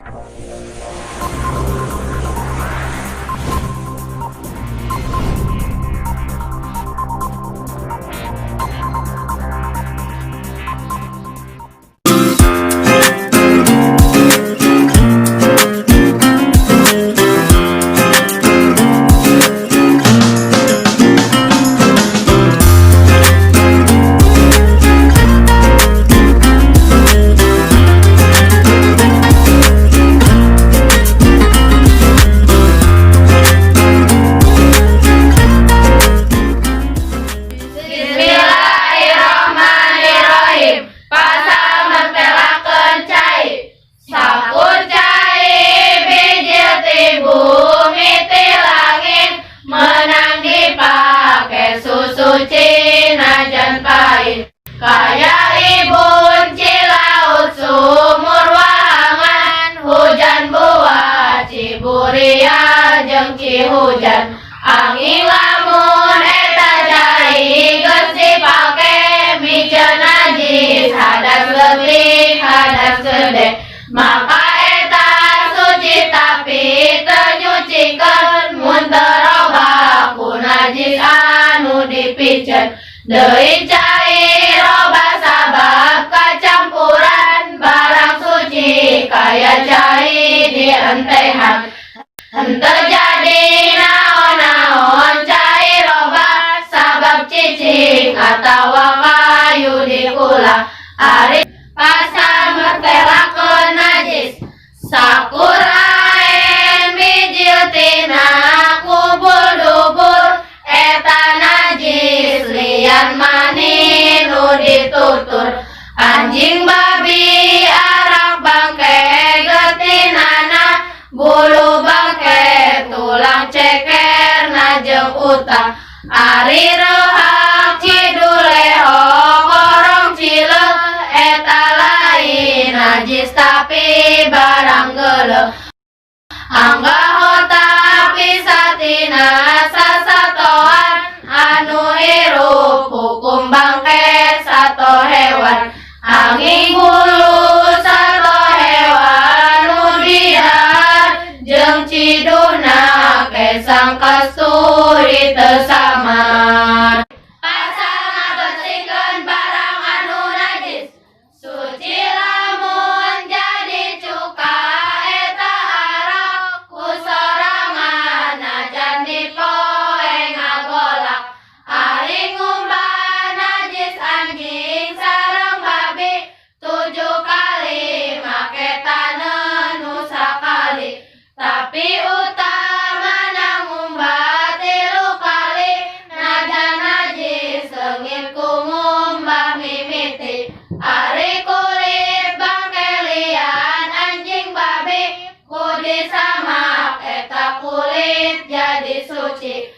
Bismillahirrahmanirrahim. Pasal mertelakeun cai. Sakur cai bijil ti bumi ti langit menang dipake susuci najan pahit. Kaya ibun cilaut sumur wahangan hujan buah ciburia jeung cihujan. Angin lamun eta cai geus dipake miceun najis hadas leutik hadas gede, maka eta suci tapi teu nyucikeun mun teu robah ku najis anu dipiceun. Deui cai robah sabab kacampuran barang suci kaya cai dientehan. Henteu jadi naon-naon cai robah sabab cicing atawa kayu dikulah. Ari pasal mertelakeun najis. Sakur aen bijil tina kubul dubur eta najis lian mani nu ditutur. Anjing, babi, arak bangke getinana, bulu bangke, tulang ceker jeung utang. Ari rehak, cidul, leho, korong, cileuk eta lain najis tapi barang geuleuh. Anggahota pisatina sasatoan anu hirup hukum bangke sato hewan. Angin bulu sato hewan nu didahar jeung ciduhna kesang kasturi teu samar. Pasal ngabersihkeun barang anu najis. Suci lamun jadi cuka eta arak ku sorangan najan dipoe ngagolak. Ari ngumbah najis anjing sareng babi 7 kali make taneuh nu sakali, tapi utamana ngumbah 3 kali najan najis leungit ku ngumbah mimiti. Ari kulit bangke lian anjing babi ku disamak eta kulit jadi suci.